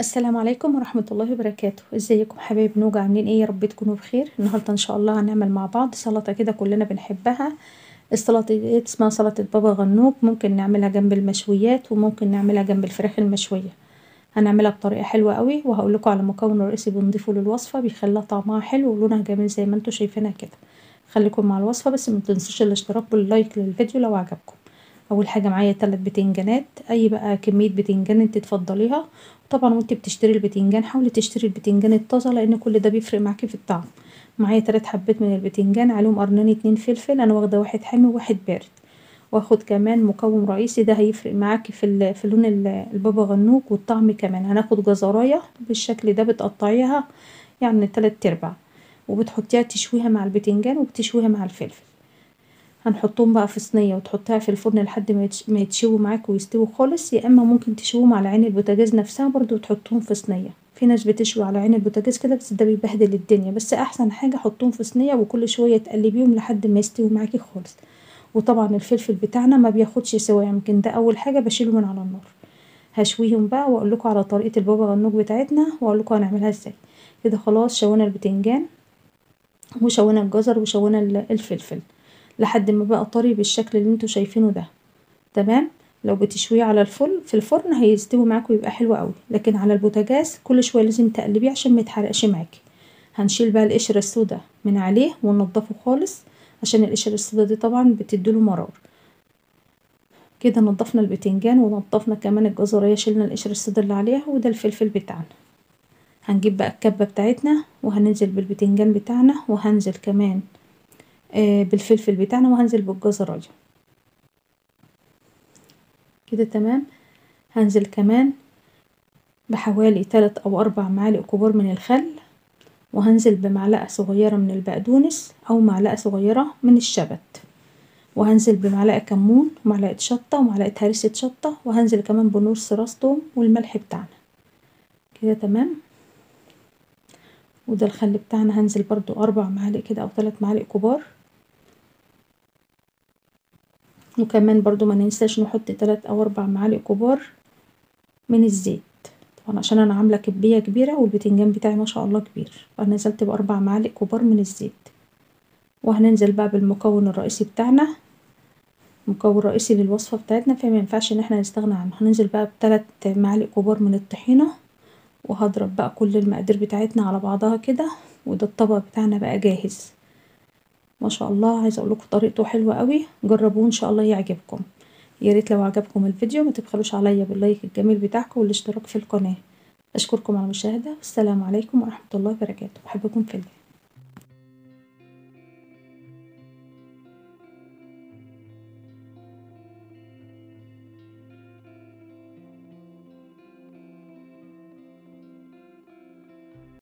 السلام عليكم ورحمة الله وبركاته. ازيكم حبايب نوجة، عاملين ايه؟ يا رب تكونوا بخير. النهارده ان شاء الله هنعمل مع بعض سلطة كده كلنا بنحبها. السلطة دي اسمها سلطة بابا غنوج، ممكن نعملها جنب المشويات وممكن نعملها جنب الفراخ المشوية. هنعملها بطريقة حلوة قوي وهقول لكم على مكون رئيسي بنضيفه للوصفة بيخليها طعمها حلو ولونها جميل زي ما انتم شايفينها كده. خليكم مع الوصفة، بس ما تنسوش الاشتراك وال like للفيديو لو عجبكم. اول حاجة معايا 3 بتنجانات، اي بقى كمية بتنجان انت تفضليها. طبعا وانت بتشتري البتنجان حاولي تشتري البتنجان الطازه لان كل ده بيفرق معاكي في الطعم. معايا 3 حبات من البتنجان، عليهم قرنين 2 فلفل، انا واخده واحد حامي وواحد بارد. واخد كمان مكون رئيسي ده هيفرق معاكي في لون البابا غنوج والطعم كمان. هناخد جزرايه بالشكل ده، بتقطعيها يعني 3/4 وبتحطيها تشويها مع البتنجان وبتشويها مع الفلفل. هنحطهم بقى في صينية وتحطيها في الفرن لحد ما يتشووا معاك ويستووا خالص، يا اما ممكن تشويهم على عين البوتاجاز نفسها برضو وتحطهم في صينية. في ناس بتشوي على عين البوتاجاز كده بس ده بيبهدل الدنيا، بس احسن حاجة حطهم في صينية وكل شوية تقلبيهم لحد ما يستووا معاكي خالص. وطبعا الفلفل بتاعنا ما بياخدش سوا، يمكن ده اول حاجة بشيله من على النار. هشويهم بقى واقول لكم على طريقه البابا غنوج بتاعتنا واقول لكم هنعملها ازاي. كده خلاص شوينا البتنجان وشوينا الجزر وشوينا الفلفل لحد ما بقى طري بالشكل اللي انتوا شايفينه ده. تمام، لو بتشويه على الفل في الفرن هيستوي معاكم ويبقى حلو قوي، لكن على البوتاجاز كل شوية لازم تقلبيه عشان ما يتحرقش معاكي. هنشيل بقى القشرة السوداء من عليه وننضفه خالص عشان القشرة السوداء دي طبعا بتديله مرار. كده نضفنا البتنجان ونضفنا كمان الجزريه، شلنا القشرة السوداء اللي عليها، وده الفلفل بتاعنا. هنجيب بقى الكبه بتاعتنا وهننزل بالبتنجان بتاعنا، وهنزل كمان بالفلفل بتاعنا، وهنزل بالجزرايه كده. تمام، هنزل كمان بحوالي 3 أو 4 معالق كبار من الخل، وهنزل بمعلقه صغيرة من البقدونس او معلقه صغيرة من الشبت، وهنزل بمعلقه كمون ومعلقة شطه ومعلقة هريسه شطه، وهنزل كمان بنص راس توم والملح بتاعنا كده. تمام، وده الخل بتاعنا هنزل برضو 4 معالق كده او 3 معالق كبار. وكمان برضو ما ننساش نحط 3 أو 4 معالق كبار من الزيت، طبعا عشان انا عامله كمية كبيرة والبتنجان بتاعي ما شاء الله كبير، فانا نزلت ب4 معالق كبار من الزيت. وهننزل بقى بالمكون الرئيسي بتاعنا، مكون رئيسي للوصفه بتاعتنا فما ينفعش ان احنا نستغنى عنه. هننزل بقى ب3 معالق كبار من الطحينه، وهضرب بقى كل المقادير بتاعتنا على بعضها كده. وده الطبق بتاعنا بقى جاهز ما شاء الله. عايزه اقول لكم طريقته حلوة قوي، جربوه ان شاء الله يعجبكم. يا ريت لو عجبكم الفيديو ما تبخلوش عليا بال like الجميل بتاعكم والاشتراك في القناة. اشكركم على المشاهدة، والسلام عليكم ورحمة الله وبركاته. بحبكم في الله.